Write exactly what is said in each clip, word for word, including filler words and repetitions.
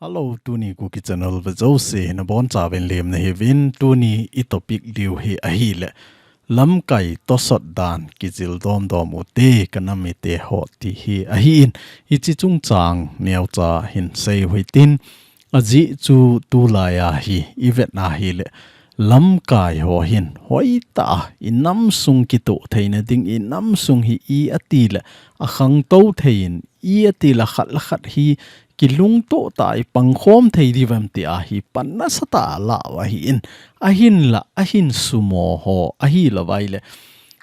Hello, tuni Kuki Channel ve jouse nabonchauvin lemna hiuvin. Tuni i topic diu hi ahile, lamkai tosot dan kijil domdom ute ka nam mite ho ti hi ahin. Hiche chungchang neocha hin seiu hitin, ajeh chu tulai a hi i vetna hile, lamkai ho hin hoitah a i namsung kitoh theina ding, i namsung hi i atile akhangtou thei in, i atile khat le khat hi kilungtoh tah a i pangkhom thei diu vem tia hi pan nasatah a alau ahin, ahinla ahin sumo ho ahilouva ahile,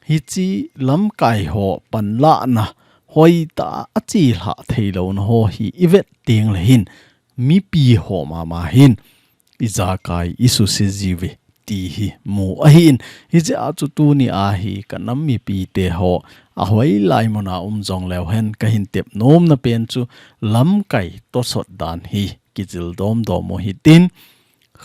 hiche lamkai ho panlahna hoitah a achelhah theilouna ho hi i vet tengle hin, mipi ho mama hin ijakai i suse jiuve ti hi mu ahin. Hijeh a chu tuni a hi ka nam mipite ho ahoilai muna um jongleu hen, kahin tep nomna pen chu lamkai tosot dan hi kijil domdom u hitin,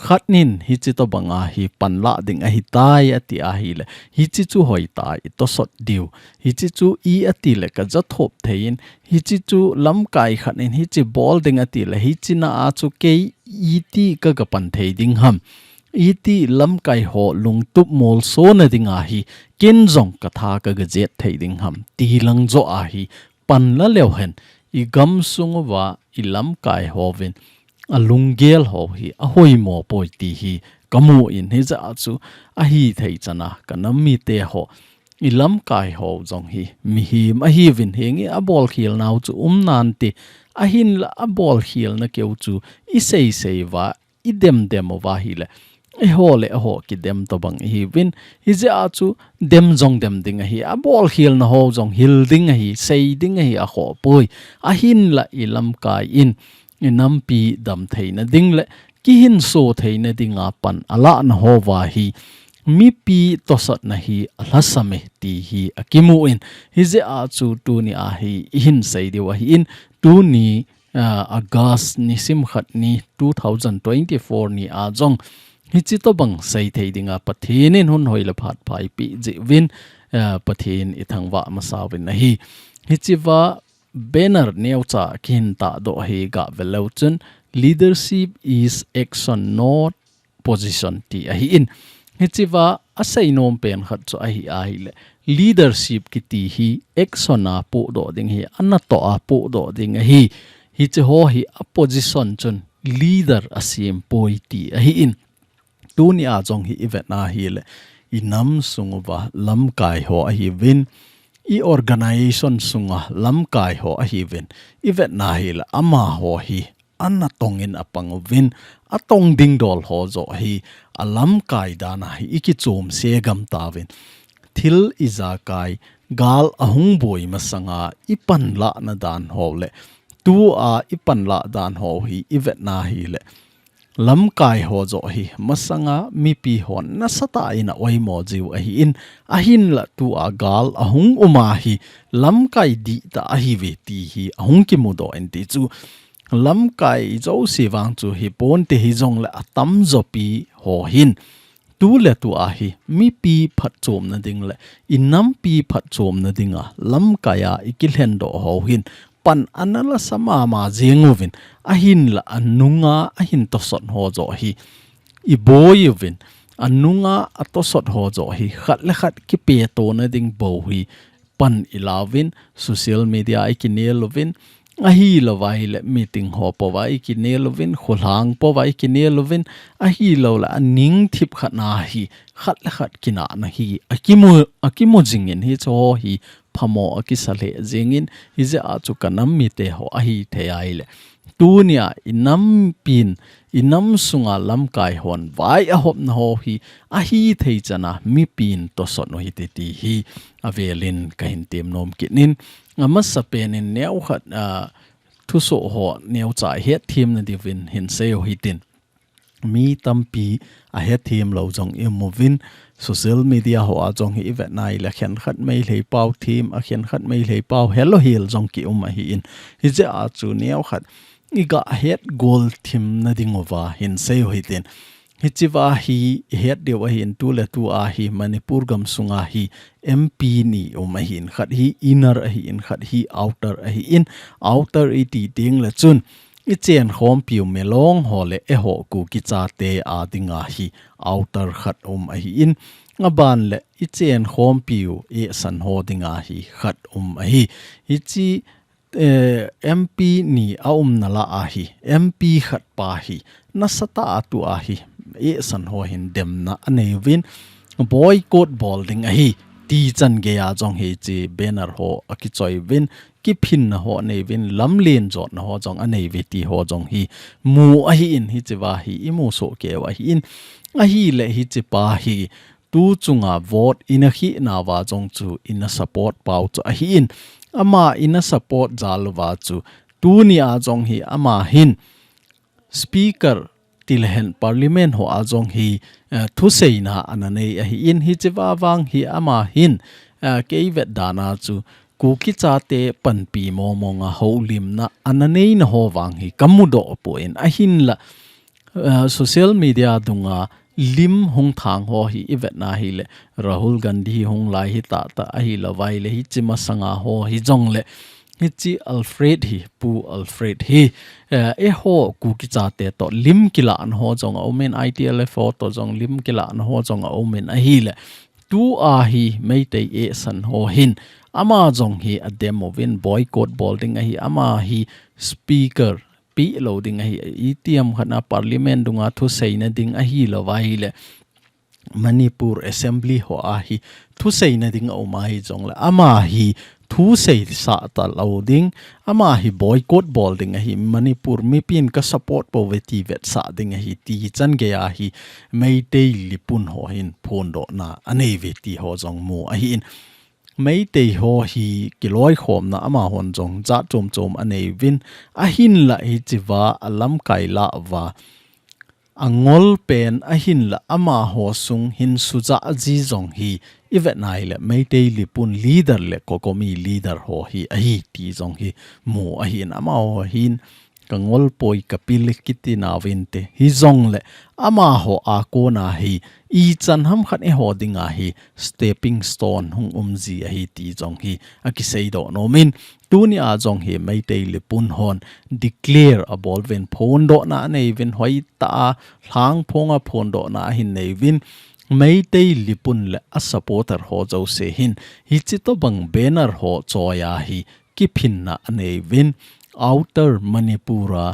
khat nin hiche tobang a hi panlah ding ahitai ati ahile, hiche chu hoitah a i tosot diu, hiche chu i atile ka jathop thei in, hiche chu lamkai khat nin hiche bol ding atile, hiche na a chu kei iti ka, ka pan thei ding ham, iti lamkai ho lungtup molsona dinga hi ken jong ka tha ka, ka jet thei ding ham ti lang joh a hi panla leu hen, i gamsung uva i lamkai hovin alunggel ho hi ahoimo poi ti hi ka mu in, hijeh a chu ahithei chan a ka nam mite ho, i lamkai ho jong hi mihem ahiuvin, henge abolkhel nau chu um nante, ahinla abolkhelna keu chu i seisei uva, i demdem uva ahile, eiho le eiho kidem tobang ihiuvin, hijeh a chu dem jong dem ding ahi, abolkhelna ho jong hil ding ahi, sei ding ahi, akhoh poi, ahinla i lamkai in i nampi damtheina ding le kihinso theina dinga pan alahna houva hi mipi tosotna hi alhasam e ti hi akimu in, hijeh a chu tuni a hi i hinsei diu ahin, tuni, ah, August nisim khat ni two thousand twenty-four ni a jong hiche tobang seithei dinga Pathen in hun hoi le phat pha eipeh jeh uvin, ah, Pathen i thangvah masauvin ahi. Hichea banner neocha kihin tahdoh hi gah ve leu chun, "Leadership is action, not position," ti ahin. Hichea aseinom pen khat chu ahi ahile, leadership kiti hi action a pohdoh ding ahi, anatoh a pohdoh ding ahi. Hiche ho hi a position chun leader asem poi ti ahin. Tuni a jong hi i vetna hile, i namsung uva lamkai ho ahiuvin, i organization sunga lamkai ho ahiuvin, i vetna hile, amaho hi anatong in apang uvin, atong ding dol ho joh hi alamkai dan a hi i kichom se gam tauvin. Thil ijakai, gal ahung boi masanga i panlahna dan ho le tua i panlah dan ho hi i vetna hile, lamkai ho joh hi masanga mipi hon nasatah in a-oimo jiu ahin, ahinla tua gal ahung um a hi lamkai dihtah ahiuve ti hi ahung kimudoh in, ti chu lamkai jouse vang chu hiponte, hijongle atamjopi ho hin tuletua hi mipi phatchomna ding le i nampi phatchomna dinga lamkai a i kilhendoh ho hin pan ana lasa mama jeng uvin, ahinla anunga ahin tosot ho joh hi i boi uvin, anunga atosot ho joh hi khat le khat kipetona ding bou hi pan i lauvin, social media a i kinel uvin, ahilouva ahile meeting ho pouva i kinel uvin, kholhang pouva i kinel uvin, ahilouleh aning thip khat na hi khat le khat kinahna hi akimu, akimu jingin, hiche ho hi phamo akisa lheh jingin, hijeh a chu ka nam mite ho ahithei ahile, tunia i nampin, i namsunga lamkai hon vai ahopna ho hi ahithei chan a mipin tosot u hite ti hi avelin kahin temnom kit in, amasapen in neokhat, ah, thusoh ho neocha hetthem na diuvin hinsei u hitin. Mi tampi ahetthem lou jong i um uvin, social media ho a jong hi i vetna ahile khenkhat Meitei pao them, akhenkhat Meitei pao helou hel jong ki um ahin. Hijeh a chu neokhat i gah hetgol thim na diuva hinsei u hitin. Hichea hi i het diu ahin, tuletua hi Manipur gamsunga hi M P ni um ahin, khat hi inner ahin, khat hi outer ahin, outer i ti tengle chun i chenkhompiu Milong ho le eiho Kuki chate a dinga hi outer khat um ahin, aban le i chenkhompiu eisan ho dinga hi khat um ahi. Hichi eh, M P ni a umna lah a hi, M P khat pa hi, nasatah a tua hi, eisan ho hin demna anei uvin, boycott bol ding ahi, ti chan geiya jong hichi banner ho akichoi uvin, kiphinna ho anei uvin, lamlen jotna ho jong anei uve ti ho jong hi mu ahin, hichi va hi i mu soh keu ahin, ahile hichi pa hi, tu chunga vote ina khih nauva jong chu ina support pau chu ahin. Ama ina support jal uva chu tuni a jong hi ama hin speaker tilehen parliament ho a jong hi, eh, thuseina ana nei ahin hichi va vang hi ama hin, eh, kei vet dan a chu Kuki chate panpi momong a holimna ana neina ho vang hi ka mudoh poi ahinla, eh, social media dunga lim hung thang ho hi i vetna hile Rahul Gandhi hung lai hi tah tah ahilou vai le hichi masanga ho hi jong le hichi Alfred hi, Pu Alfred hi, eh, eiho Kuki chate to lim kilahna ho jong a um in I T L F ho to jong lim kilahna ho jong a um in ahile tua hi Meitei eisan ho hin ama jong hi a dem uvin boycott bol ding ahi ama hi speaker pi lo ding ahi, itiam khat na parliament dunga thuseina ding ahilou vai le Manipur Assembly ho a hi thuseina ding a um ahi jong le ama hi thusei sa ta lo ding, ama hi boycott bol ding ahi, Manipur mipin ka support po ve ti vetsah ding ahi ti chan geiya hi Meitei lipun ho hin phondohna anei uve ti ho jong mu ahin. Meitei ho hi kiloikhomna amahon jong jat chom chom anei uvin, ahinla hichi va a lamkai lah uva a ngol pen ahinla amaho sung hin suja ji jong hi i vetna hile Meitei lipun leader le COCOMI leader ho hi ahi ti jong hi mu ahin amaho hin ka ngol poi ka pil kiti nauvin te hi jong le amaho a kona hi ichan ham khat eiho dinga hi stepping stone hung um ji ahi ti jong hi akisei doh nom in tuni a jong hi Meitei lipun hon declare a bol uvin phondohna anei uvin hoitah a lhangphong a phondohna ahin nei uvin Meitei lipun le a supporter ho jouse hin hichi tobang banner ho choi a hi kiphinna anei uvin Outer Manipur a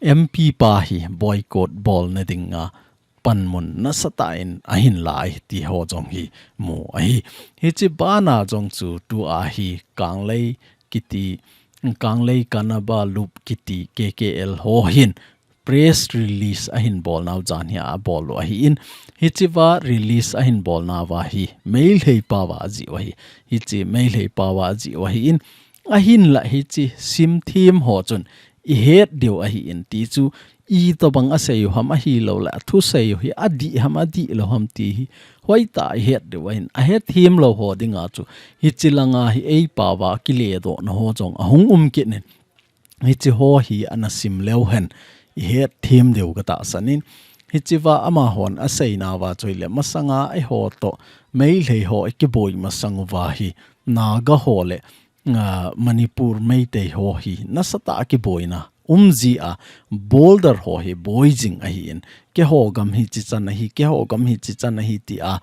M P pa hi boycott bolna dinga panmun nasatah in ahin lai ti ho jong hi mu ahi. Hichi bana jong chu tua hi Kanglei kiti, Kanglei Kannaba Loop kiti K K L ho hin press release ahin bolnau jan hi abol u ahin, hichi va release ahin bolnauva hi Meitei pao a ajih u ahi. Hichi Meitei pao a ajih u ahin, ahinla hichi simthem ho chun i het diu ahin ti chu itobang asei u ham ahilou le athusei u hi adih ham adih lou ham ti hi hoitah i het diu ahin, ahet them lou ho dinga chu hichi langa hi ei pao a kiledohna ho jong ahung um kit in. Hichi ho hi ana sim leu hen i het them diu ka tahsan in, hichi va amahon aseinauva chu hile masanga eiho to Meitei ho i kiboi masang uva hi Naga ho le, ah, Manipur Meitei ho hi nasatah a kiboina um ji a border ho hi boi jing ahin, keiho gam hichi chan ahi, keiho gam hichi chan ahi ti a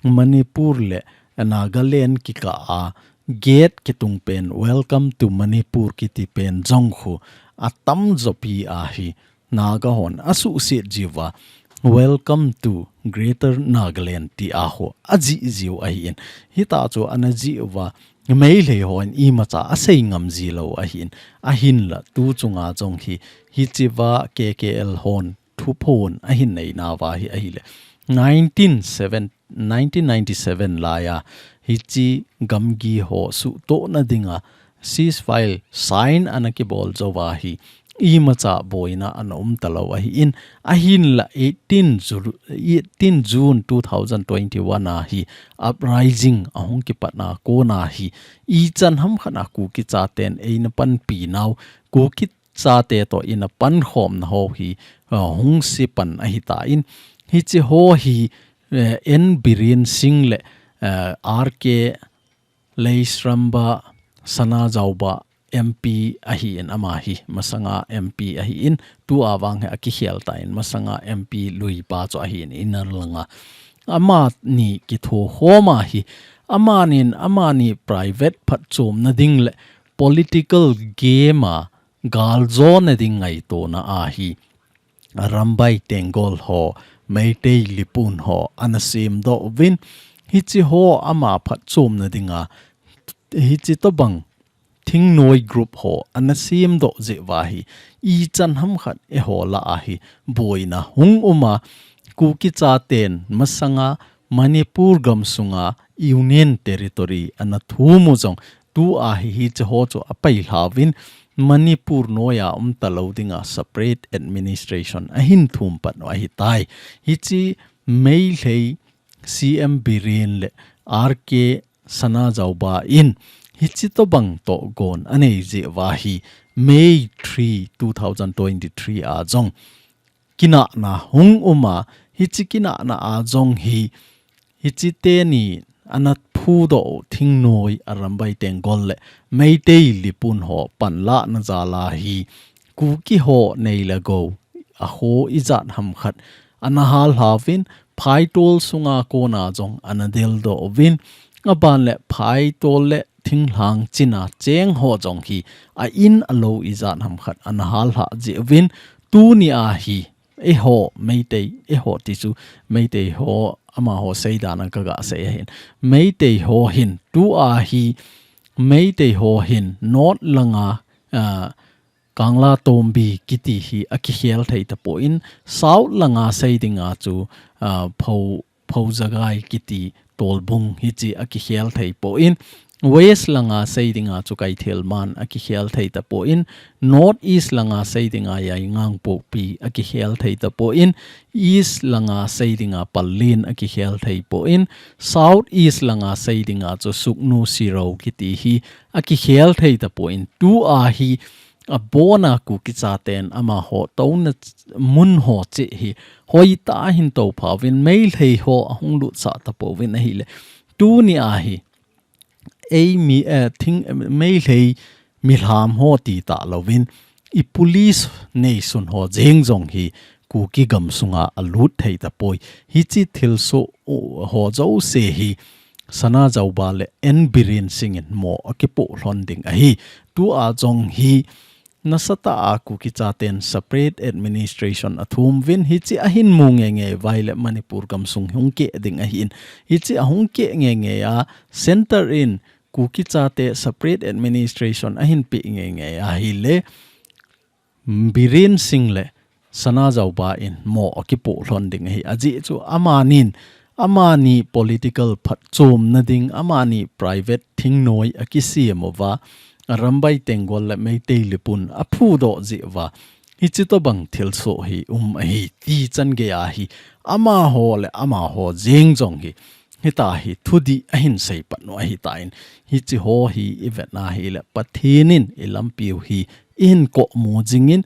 Manipur le Nagaland kikah a gate kitung pen Welcome to Manipur kiti pen jong khu atam jopi a hi Naga hon asuhset jiuva Welcome to Greater Nagaland ti a khu ajih jiu ahin, hita chu ana jih uva Meitei hon imacha asei ngam ji lou ahin, ahinla tu chunga jong hi hichi va K K L hon thuphon ahin neinauva hi ahile nineteen seven, nineteen ninety-seven laiya hichi gamgi ho suhtohna dinga ceasefire sign ana kibol jouva hi imacha boina ana um talou ahin, ahinla eighteen Ju-, eighteen June two thousand twenty-one a hi uprising ahung kipatna kona hi ichan ham khat a Kuki chaten eina panpi nau, Kuki chate to ina pankhomna ho hi, uh, hung se pan ahitan, hichi ho hi, uh, N Biren Singh le, uh, R K Leishramba Sanajaoba M P ahin, ama hi masanga M P ahin, tua vang hi akikhel tan masanga M P lui pa chu ahin, inner langa. Amani kithokhom a hi, amanin amani private phatchomna ding le political game a galjona ding ngaitona ahi. Arambai Tenggol ho, Meitei Lipun ho ana semdoh uvin, hiche ho ama phatchomna dinga, hiche tobang thingnoi group ho ana semdoh jeh uva hi, ichan hamkhat eiho lah a hi boina hung um a, Kuki chaten masanga Manipur gamsunga Union Territory ana thum u jong tua hi hiche ho chu apailha uvin, Manipur noiya um talou dinga separate administration ahin thum pat u ahitai. Hiche Meitei C M Biren le R K Sanajaoba in hiche tobang tohgon anei jeh uva hi May three, two thousand twenty-three a jong kinahna hung um a, hiche kinahna a jong hi, hiche teni ana phudoh u thingnoi Arambai Tenggol le Meitei Lipun ho panlahna jal a hi, Kuki ho nei le gou, akho ijat hamkhat ana hallha uvin, phaitol sunga kona jong ana deldoh uvin, aban le phaitol le thinglhang china cheng ho jong hi a in a lou ijat hamkhat ana hallha jeh uvin, tuni a hi, eiho Meitei, eiho ti chu Meitei ho, amaho seidan a kaga sei ahin. Meitei ho hin, tua hi, Meitei ho hin, North langa, ah, Kangla Tombi kiti hi akikhel thei tapon, South langa sei dinga chu, ah, Pho, Phojagai kiti Tolbung hiche akikhel thei pon, West langa sei dinga chu Kaithelman akikhel thei tapon, North East langa sei dinga Yaingangpokpi akikhel thei tapon, East langa sei dinga Pallel akikhel thei pon, South East langa sei dinga chu Sugnu Shiro kiti hi akikhel thei tapon, tua hi abona Kuki chaten amaho touna mun ho cheh hi hoitah a ahin toupha uvin, Meitei ho ahung lutsah tapouvin ahile, tuni a hi, ei mi, eh, thing, Meitei milham ho ti talouvin, i police neisun ho jeng jong hi Kuki gamsunga alut thei tapoi. Hiche thilsoh ho jouse hi Sanajaoba le N Biren Singh in mo akipoh lhon ding ahi. Tua jong hi nasatah a Kuki chaten separate administration athum uvin, hiche ahin mu ngeingei uva ahile Manipur gamsung hung keh ding ahin. Hiche ahung keh ngeingei a, center in Kuki chate separate administration ahin peh ngeingei ahile, Biren Singh le Sanajaoba in mo akipoh lhon ding ahi. Ajeh chu amanin, amani political phatchomna ding, amani private thingnoi akisem uva, Arambai Tenggol le Meitei Lipun aphudoh jeh uva, hiche tobang thilsoh hi um ahi, ti chan gei a hi, amaho le amaho jeng jong hi, hitia hi thudih ahin seipat u ahitan, hiche ho hi ivet na hile Pathen in ilampiu hi ihin komu jingin,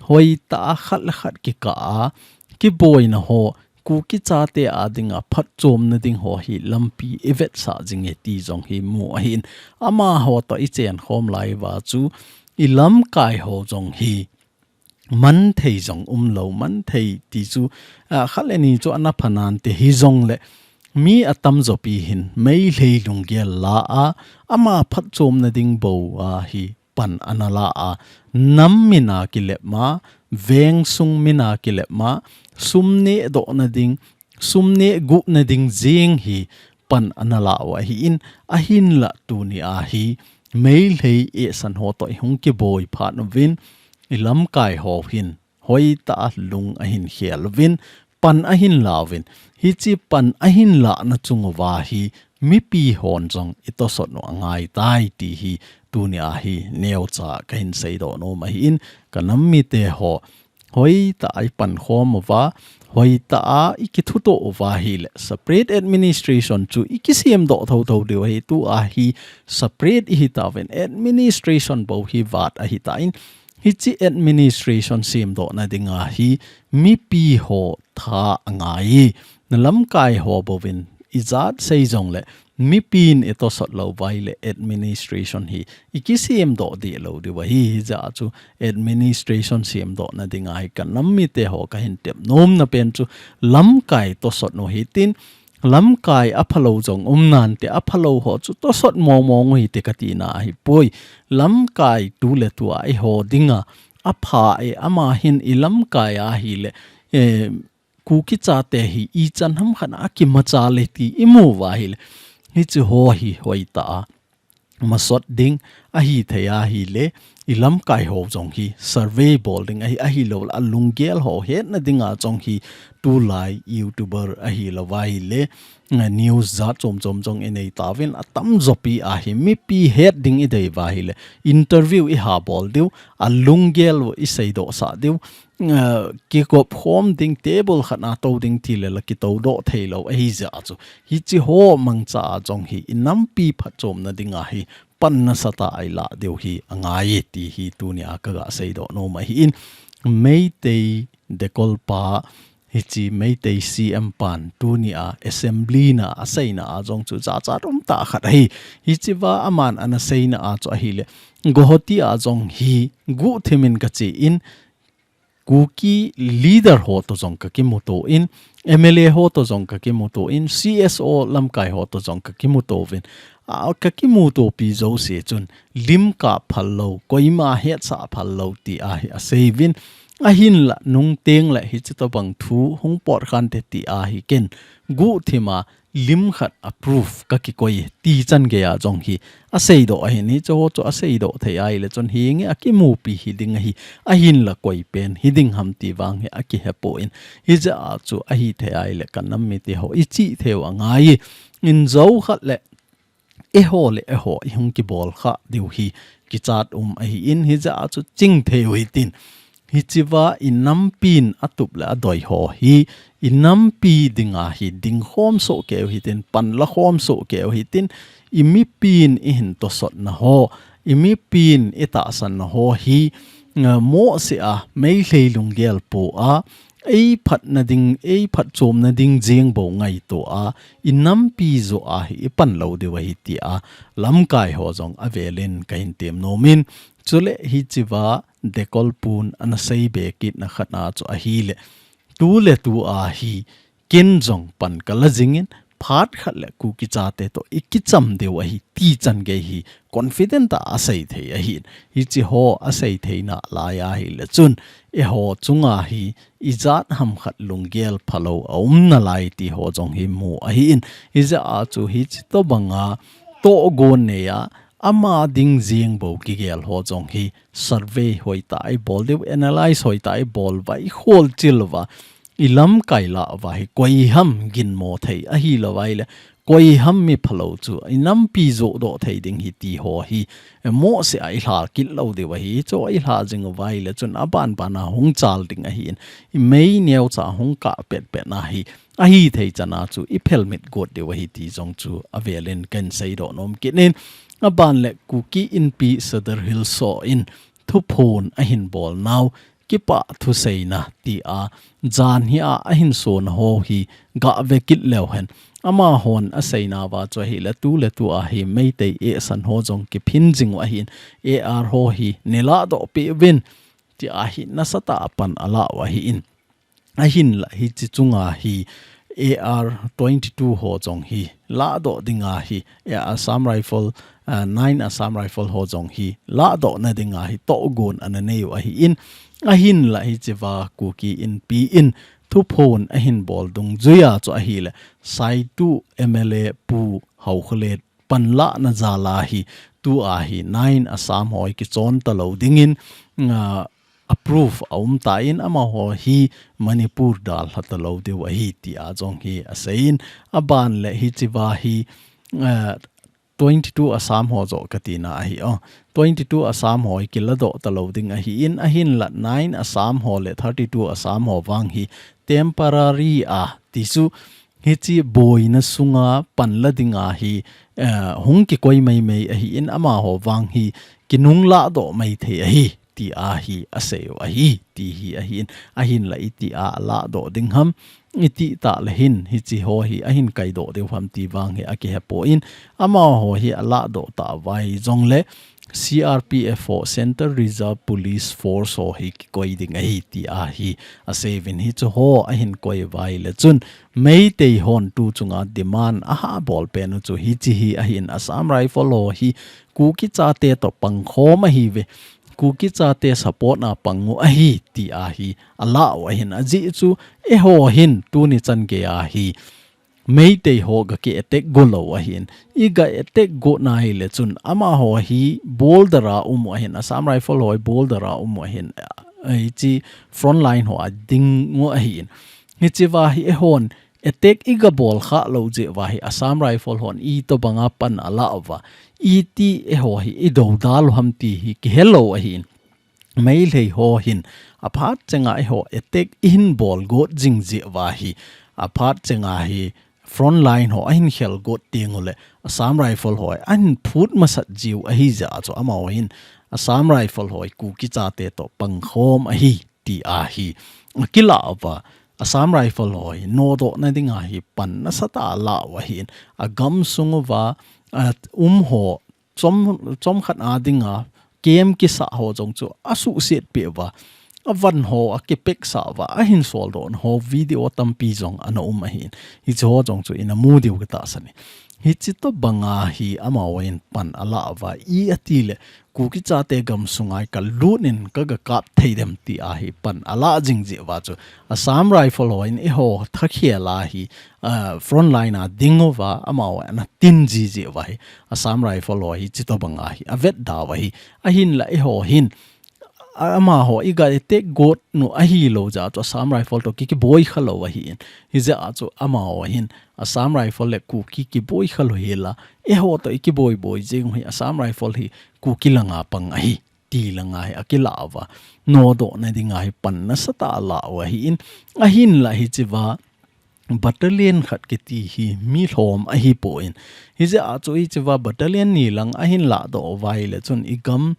hoitah a khat le khat kikah a, kiboina ho, Kuki chate a dinga phatchomna ding ho hi lampi ivetsah jinge ti jong hi mu ahin. Amaho toh ichenkhom lai uva chu ilamkai ho jong hi manthei jong umlou, manthei ti chu, ah, khat le ni chu ana pha nante hijongle mi atamjo pi hin Meitei lunggel la a, ama phatchomna ding bou a hi pan ana la a, nam mina kilep ma, veng sung mina kilep ma, sum nehdohna ding, sum nehguhna ding jeng hi pan ana la u ahin, ahinlah tuni a hi Meitei esan ho toh ihung kiboi phat uvin, ilamkai ho hin hoitah a lung ahin khel uvin, pan ahin la uvin, hiche pan ahin lahna chung uva hi mipi hon jong itosot u angaitai ti hi tuni a hi neocha kahin seidoh nom ahin, kanam mite ho, hoitah a ipankhom uva, hoitah a ikithutoh uva ahile separate administration chu ikisemdoh thotho diu ahi. Tua hi separate ihitauvin, administration bou hi vat ahitan, hiche administration semdohna dinga hi mipi ho tha angai. Nalamkai ho bouvin ijat sei jongle mipin itosot lou uva ahile administration hi ikisem doh deh lou diu ahi. Hijeh a chu administration sem dohna dinga hi kanam mite ho kahin tep nomna pen chu lamkai tosot u hitin, lamkai aphalou jong um nante, aphalou ho chu tosot mong mong u hite katina ahipoi. Lamkai tuletua eiho dinga apha e, ama hin ilamkai ahile, eh, Kuki chate hi ichan hamkhat a akimacha le ti imu uva ahile, hiche ho hi hoitah a masot ding ahithei ahile, ilamkai ho jong hi survey bol ding ahi, ahilouleh alunggel ho hetna dinga jong hi tulai YouTuber ahilouva ahile, eh, news jat chom chom jong inei tauvin, atamjopi a hi mipi het ding idei uva ahile, interview ihabol diu, alunggel u iseidohsah diu, eh, kikop khom ding, table khat a tou ding tile la kitoudoh theilou ahijeh a chu, hiche ho mangcha a jong hi inampi phatchomna dinga hi pan nasatah a ilah diu hi angai e ti hi tunia kaga seidoh nom ahin, Meitei Dekolpa, hiche Meitei CM pan tunia assembly na aseina a jong chu jachat umtah khat ahi. Hichea aman ana seina a chu ahile, Guwahati a jong hi guhthimin kache in, Kuki leader ho to jong kakimuto in, MLA ho to jong kakimuto in, CSO lamkai ho to jong kakimuto uvin, a, kakimutopi jouse chun lim kap phal lou, koima hetsah phal lou ti ahi aseiyuvin, ahinla nungteng le hiche tobang thu hung pot khante ti ahi ken guhthima lim khat a proof kakikoi e ti chan geiya jong hi aseidoh ahin, hiche ho chu aseidoh thei ahile chun hinge akimupi hiding ahi, ahinla koipen hiding ham ti vang hi akihepon, hijeh a chu ahithei ahile kanam mite ho ichihtheiu angai e, injou khat le eiho le eiho ihung kibol kha diu hi kichat um ahin, hijeh a chu chingtheiu hitin, hichea inampin atup le adoi ho hi inampi dinga hi dingkhom sohkeiu hitin, panlakhom sohkeiu hitin, imipin ihin tosotna ho, imipin itahsanna ho hi, eh, mohseh a, Meitei lunggel po a, eiphatna ding, eiphatchomna ding jeng bou ngaito a, inampi joh a hi ipan lou diu ahi tia lamkai ho jong avelin kahin temnom in, chule hichea Dekolpun ana seibe kitna khat a chu ahile, tuletua hi ken jong pan kala jingin, phat khat le Kuki chate to ikicham diu ahi ti chan gei hi confident a aseithei ahin, hiche ho aseitheina lai ahile chun eiho chunga hi ijat hamkhat lunggel phalou aum nalai ti ho jong hi mu ahin, hijeh a chu hiche tobanga tohgon neiya ama ding jeng bou kigel ho jong hi survey hoitah a ibol diu, analyze hoitah a ibol uva, ikholchil uva, ilamkai lah uva hi koiham ginmo thei ahilou ahile, koiham miphalou chu inampi johdoh thei ding hi ti ho hi, eh, mohseh a ilha kit lou diu ahi, chu ilha jing uva ahile chun abanbana hung chal ding ahin, imei neocha hung kah petpet na hi, ahithei chan a chu iphelmit got diu ahi ti jong chu avelin kahin seidoh nom kit in, aban le Kuki Inpi Sadar Hills ho in thuphon ahin bol nau, kipah thuseina tia jan hi a ahin sona ho hi gave kit leu hen, amahon aseinauva chu ahile tuletua hi Meitei ehsan ho jong kiphin jing u ahin, AR ho hi neiladoh peh uvin tia hi nasatah a pan alah u ahin, ahinla hiche chunga hi AR twenty-two ho jong hi lahdoh dinga hi, eh, Assam Rifle, ah, nine Assam Rifle ho jong hi lahdohna dinga hi tohgon ana neiu ahin, ahinla hichea Kuki Inpi in thuphon ahin bol dungjuiya chu ahile, Saitu MLA Pu Haokholet panlahna jal a hi tua hi nine Assam ho hi kichon talou dingin, ah, approve aum tan, amaho hi Manipur dalha talou diu ahi tia jong hi aseiyin, aban le hichea hi, eh, twenty-two Assam ho joh katina ahi o. Twenty-two Assam ho hi kiladoh talou ding ahin, ahinla nine Assam ho le thirty-two Assam ho vang hi temporary a ti chu hiche boina sunga panla dinga hi, eh, hung kikoi maimai ahin, amaho vang hi kinung lahdoh maithei ahi tia hi aseiyu ahi, ti hi ahin, ahinla itia alahdoh ding ham, iti tah le hin, hichi ho hi ahin kaidoh diu ham ti vang hi akihepoi, amaho hi alahdoh tah uva hijongle, C R P F ho, Central Reserve Police Force ho hi kikoi ding ahi tia hi aseiuvin, hichu ho ahin koi uva ahile chun, Meitei hon tu chunga demand aha bol pen u chu hichi hi ahin, Assam Rifle ho hi Kuki chate toh pangkhom ahiuve, Kuki chate support a pang u ahi tia hi alah u ahin, ajeh chu eiho hin tuni chan geiya hi Meitei ho ga ki attack go lou ahin. I ga attack go nahile chun amaho hi border a um u ahin. Assam Rifle ho hi border a um u ahin. Hichi front line ho a ding u ahin. Hichi uva hi eihon attack i ga bol kha lou jeh uva hi Assam Rifle hon itobanga pan alah uva, iti eiho hi i dodal u ham ti hi kihelou ahin. Meitei ho hin aphat chenga eiho attack i hin bol got jing jeh uva hi, aphat chenga hi front line ho ahin khel got teng ule Assam Rifle ho ahin phut masat jiu ahi jeh a chu amaho hin Assam Rifle ho Kuki chate toh pangkhom ahi tia hi akilah uva, Assam Rifle ho hi nodoh na dinga hi pan nasatah a alah u ahin, agamsung uva, a um ho chom, chomkhat a dinga camp kisah ho jong chu asuhset peh uva, avan ho akipeksah uva, ahin soldoh na ho video tampi jong ana um ahin. Hichi ho jong chu ina mu diu katahsan e. Hichi tobanga hi amaho hin pan alah uva, i ati le Kuki chate gamsunga ka lut in ka ga kap thei dem tia hi pan alah jing jeh uva chu Assam Rifle ho hin eiho thakhel a hi, ah, front line a ding uva, amaho ana tin ji jeh uva hi Assam Rifle ho hi hichi tobanga hi avet da u ahi. Ahinla eiho hin, a, amaho i ga attack got u ahilou jeh a chu Assam Rifle toh ki, kiboi kha lou ahin. Hijeh a chu amaho hin Assam Rifle le Kuki kiboi kha lou hila, eiho toh i kiboi boi jing u hi Assam Rifle hi Kuki langa pang ahi ti langa hi akilah uva, nodoh na dinga hi pan nasatah a alah u ahin. Ahinla hichi uva battalion khat kiti hi mi lhom ahipoi. Hijeh a chu hichi uva battalion ni lang ahin lahdoh uva ahile chun i gam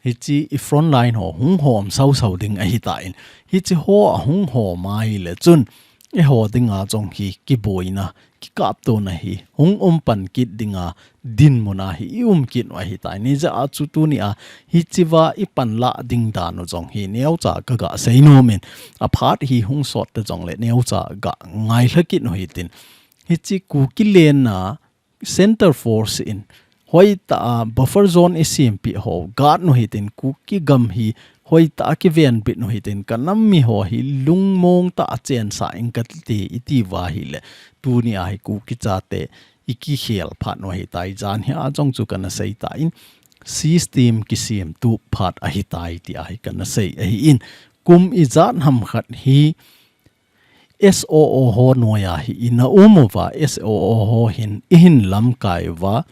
hichi i front line ho hung hom sau sau ding ahitan. Hichi ho ahung hom ahile chun eiho dinga jong hi kiboina, kikaptona hi hung um pan kit dinga dinmun a hi i um kit u ahitai. Hijeh a chu tuni a hichi uva i panlah ding dan u jong hi neocha ka ga seinom in, aphat hi hung sot ta jongle neocha ga ngailha kit u hitin. Hichi Kuki lenna Center Force in hoitah a buffer zone i sempeh ho guard u hitin, Kuki gam hi hoitah a kivenbit u hitin, ka nam mi ho hi lungmong tah a chensah ing kati, i ti uva ahile, tuni a hi Kuki chate i kikhel phat u ahitai, jan hi a jong chu kana seitan, system kisem tup phat ahitai tia hi kana sei ahin. Kum ijat ham khat hi S O O ho noiya hi ina um uva, S O O ho hin i hin lamkai uva,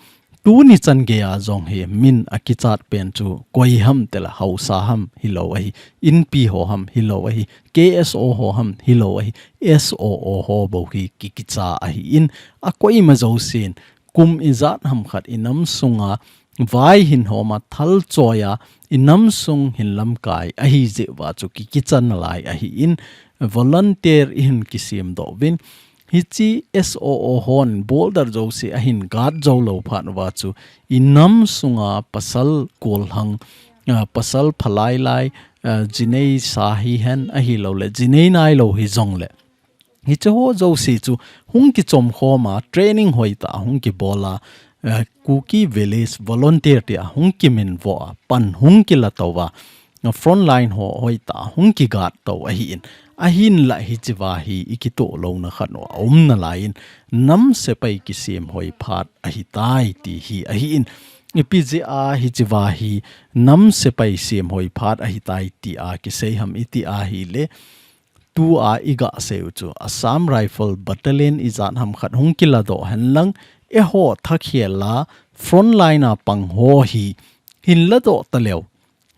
tuni chan geiya jong hi min akichat pen chu koi ham tile, Haosa ham hilou ahi, Inpi ho ham hilou ahi, K S O ho ham hilou ahi, S O O ho bou hi ki, kicha ahin, akoima jousen kum ijat ham khat i nam sunga vai hin hom a, thal choi a, i nam sung hin lamkai ahi jeh uva chu ki, kichan nalai ahin, volunteer i hin kisemdoh uvin. Hichi S O O hon border jouse ahin guard jou lou phat uva chu i nam sunga pasal kolhang, ah, pasal phalailai, ah, jinei sa hihen ahilouleh jinei nailou hijongle, hiche ho jouse chu hung kichom khom a, training hoitah a hung kibol a, eh, Kuki Village Volunteer tia hung kiminvo a, pan hung kilato uva, eh, front line ho hoitah a hung ki guard to ahin. Ahinla hiche uva hi i kitoh louna khat u aum nalaiyin, nam sepai kisem hoi phat ahitai ti hi ahin. Ipi jeh a hiche uva hi nam sepai sem hoi phat ahitai tia kisei ham i ti ahile, tua i gasei u chu Assam Rifle Battalion ijat ham khat hung kiladoh henlang, eiho thakhel a front line a pang ho hi hin ladoh taleu.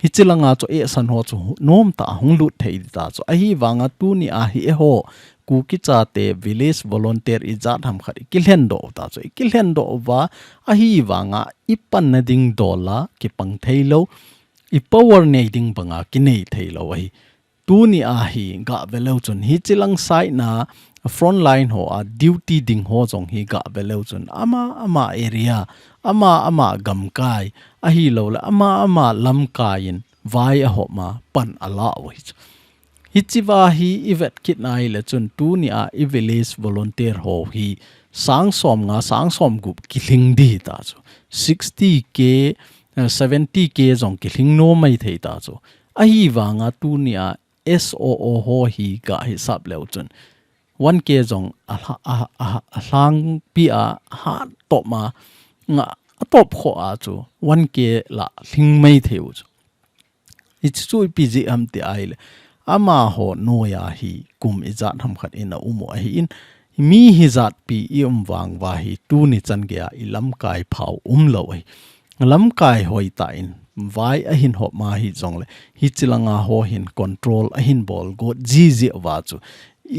Hiche langa chu eisan ho chu nomtah a hung lut thei ding ta chu. Ahivanga tuni a hi eiho Kuki chate Village Volunteer ijat ham khat i kilhendoh u ta chu. I kilhendoh uva, ahivanga i panna ding dol a kipang theilou, i power nei ding banga kinei theilou ahi. Tuni a hi gah ve leu chun, hichi lang side na front line ho a duty ding ho jong hi gah ve leu chun, ama, ama area, ama, ama gamkai, ahilou le, ama, ama lamkai in vai a hop ma pan a la u hi chu. Hichi va hi i vet kit na i le chun, tuni a i village volunteer ho hi sang som nga, sang som gup kilhing di ta chu. Sixty K, eh, seventy K jong kilhing nom mai thei ta chu. Ahivanga tuni a S O O ho hi gah hisap leu chun, one K jong a hla-, a, a, a lhangpi a hat top ma nga a top kho a chu one K la lhing mai thei u chu. Hichi chu ipi jeh ham ti a i le, amaho noi a hi kum ijat ham khat in a um u ahi in, mi hijat pi i um vang va hi tuni chan gei a i lamkai phau um lou ahi. Lamkai hoi ta in vai a hin hop ma hi jong le, hichi langa ho hin control a hin bol got ji ji va chu.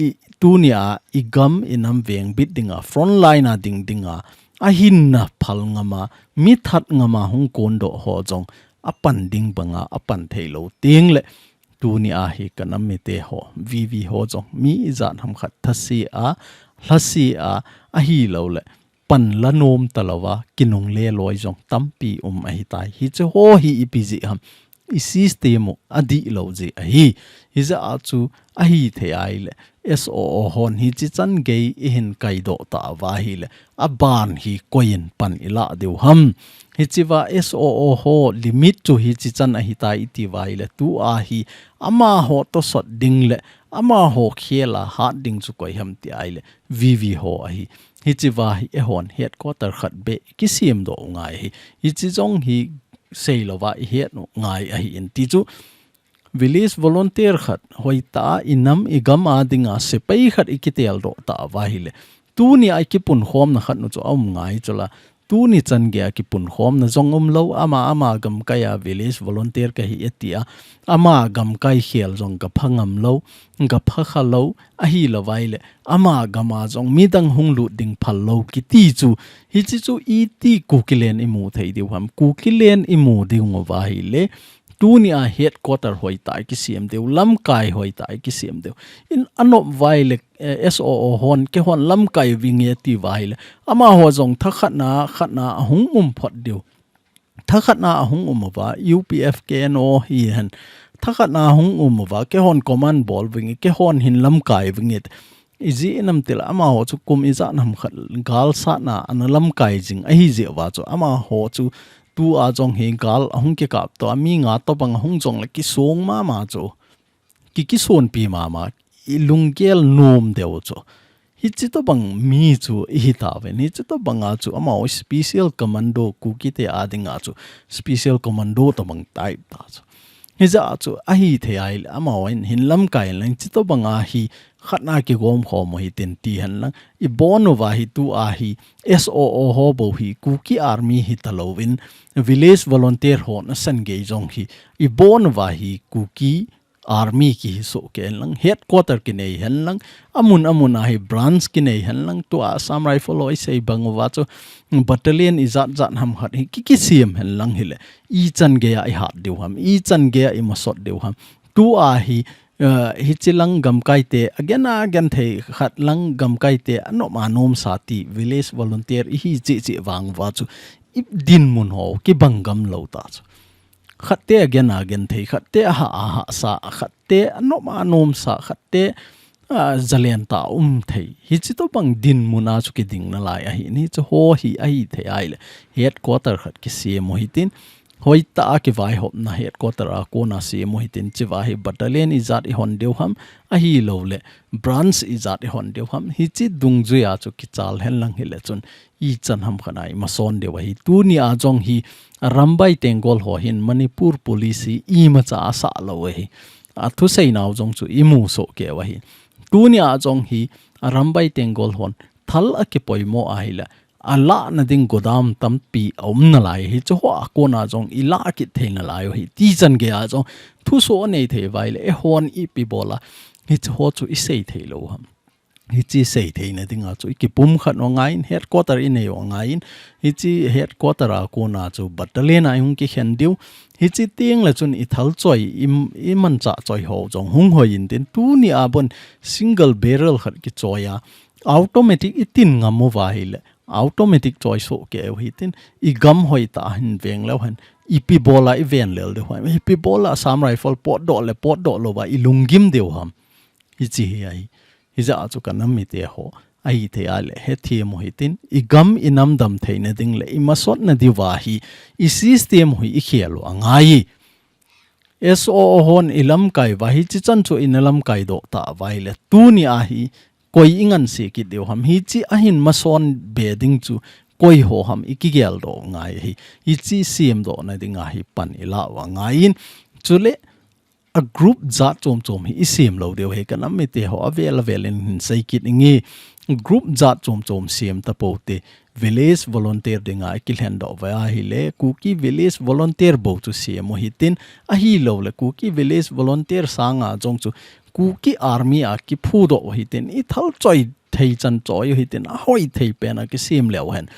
I tuni a i gam i nam veng bit ding a, front line a ding ding a, a hinna phal ngam a, mi that ngam a hung kon doh ho jong a pan ding banga a pan thei lou ting le, tuni a hi ka nam mite ho, V V ho jong mi ijat ham khat thasi a, lhasi a, ahilou le, pan la nom ta lou va, kinung le loi jong tampi um ahi tai. Hichi ho hi ipi jeh ham, i system u a dih lou jeh ahi. Hijeh a chu ahi thei a i le, S O O hon hichi chan gei i hin kai doh ta va hi le, a ban hi koi in pan i la diu ham. Hichi va S O O ho limit chu hichi chan ahi tai i ti va i le, tu a hi amaho tosot ding le, amaho khel a hat ding chu koi ham ti a i le, V V ho ahi. Hichi va hi eihon headquarter khat beh kisem doh u ngai ahi. Hichi jong hi sei lou va i het u ngai ahi in ti chu. Village volunteer khat hoi ta a i nam i gam a ding a sepai khat i kitel doh ta va hi le. Tuni a i kipunkhom na khat nu chu a um ngai chu la. Tuni chan gei a kipunkhom na jong um lou, ama, ama gamkai a village volunteer ka hi e ti a. Ama gamkai khel jong ka pha ngam lou, ka pha kha lou, ahilou va i le. Ama gam a jong midang hung lut ding phal lou kiti chu. Hichi chu iti Kukiland i mu thei diu ham. Kukiland i mu ding u va hi le. Tuni a headquarter hoi ta i kisem diu, lamkai hoi ta i kisem diu. In a nop va i le, eh, S O O hon, keihon lamkai vinge ti va i le. Amaho jong tha khat na, khat na a hung um phot diu. Tha khat na a hung um u va, U P F K N O hi hen. Tha khat na a hung um u va, keihon command bol vinge, keihon hin lamkai vinge. I jeh inam ti le amaho chu kum ijat ham khat gal sat na ana lamkai jing ahi jeh va chu amaho chu tu a jong hi gal a hung kikap to a mi nga tobang a hung jong le kisong mama chu. Ki kisonpi mama i lunggel nom deu chu. Hichi tobang mi chu i hi ta ven. Hichi tobang a chu amaho special commando Kuki te a ding a chu special commando tobang type ta chu. Hijeh a chu ahi thei a i le amaho in hin lamkai lang hichi tobang a hi khat na kigom khom u hitin ti hen lang. I bon u va hi tu a hi S O O ho bou hi Kuki Army hi ta lou vin village volunteer hon a san gei jong hi i bon u va hi Kuki Army kihi soh kei hen lang, headquarter kinei hen lang, amun amun a hi branch kinei hen lang, tu a Assam Rifle ho i sei bang u va chu battalion ijat jat ham khat hi ki, kisem hen lang hi le. I chan gei a i hat diu ham, i chan gei a i masot diu ham. Tu a hi, eh, hichi lang gamkai te, a gen a gen thei khat lang gamkai te, a nom a nom sa ti, village volunteer i hi chi chi vang va chu, i dinmun ho, kibang gam lou ta chu. Khat te a gen a gen thei, khat te a ha a ha sa, khat te a nom a nom sa, khat te, a, zalen ta um thei. Hichi tobang dinmun a chu kiding na lai ahi, hichi ho hi ahi thei a i le. Headquarter khat kisem u hitin, hoi ta a kivaihopna headquarter a kon a sem u hitin, chi va hi battalion ijat i hon diu ham, ahilou le branch ijat i hon diu ham, hichi dungjui a chu kichal hen lang hi le chun i chan ham khat a i mason diu ahi. Tuni a jong hi Arambai Tenggol ho hin Manipur Police hi imacha a sah lou ahi. A thusei nau jong chu i mu soh kei u ahi. Tuni a jong hi Arambai Tenggol hon thal a kipoimo a hi le a lahna ding godam tampi a um na lai hichi ho a kon a jong i lah kit thei na lai u ahi. Ti chan gei a jong thusoh nei thei va i le eihon ipi bol a hichi ho chu i sei thei lou ham. Hiche sei theina dinga chu i kipumkhat u angaiyin, headquarter i nei u angaiyin, hiche headquarter a kona chu battalion a i hung kikhen diu. Hiche tengle chun i thalchoi, i, i manchah choi ho jong hung hoi intin, tunia bon single barrel khat kichoi a, automatic i tin ngam uva ahile, automatic choi soh kei u hitin, i gam hoitah a hin veng leu hen, ipi bola i ven lel diu ham, ipi bola Assam Rifle potdoh le potdoh louva i lunggim diu ham. Hiche hi ahi. Hijeh chun ka nam mite ho, ahithei a le hethem u hitin, i gam i nam dam theina ding le i masotna diuva hi, i system u hi i khel u angai. S O O hon i lamkai uva, hiche chan chu i na lamkai doh tah uva ahile, tunia hi koi i nganse kit diu ham, hiche a hin mason be ding chu koi ho ham i kigel doh u angai ahi. Hiche semdohna dinga hi pan i la u angaiyin. Chule a group jat chom chom hi i sem lou diu ahi, ka nam mite ho, avel avel in hin sei kit inge. Group jat chom chom sem tapou te, village volunteer dinga i kilhen doh uva ahile, Kuki village volunteer bou chu sem u hitin, ahilouleh Kuki village volunteer sanga jong chu Kuki army a kiphudoh u hitin, i thalchoi thei chan choi u hitin, ahoi thei pen a kisem leu hen.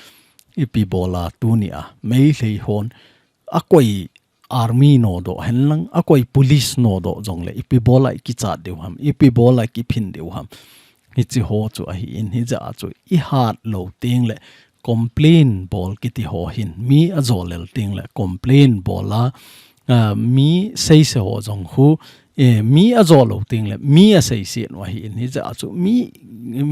Ipi bola tunia Meitei hon akoi army nodoh henlang, akoi police nodoh jongle, ipi bola i kichat diu ham, ipi bola i kiphin diu ham. Hiche ho chu ahin, hijeh chun i hat lou tengle complain bol kiti ho hin, mi ajo lel tengle complain bol a, ah, mi seise ho jong khu, eh, mi ajo lou tengle mi aseiset u ahin, hijeh chun mi,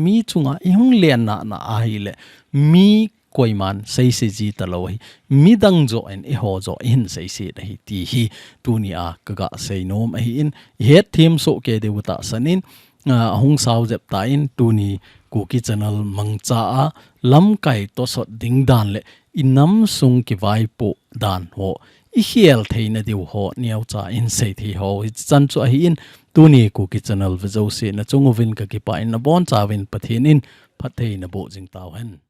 mi chunga i hung len nana ahile, mi koiman seise ji talou ahi. Midang joh in eiho joh i hin seiset ahi ti hi tunia ka ga sei nom ahin, i hetthem soh kei diu tahsan in, ah, ahung sao jep tan, tuni Kuki Channel mangcha a lamkai tosot ding dan le i nam sung kivaipoh dan ho i khel theina diu ho neocha in sei thei ho. Hichan chu ahin, tuni Kuki Channel ve jouse na chung uvin ka kipah in, nabonchauvin Pathen in phatthei naboh jing tauhen.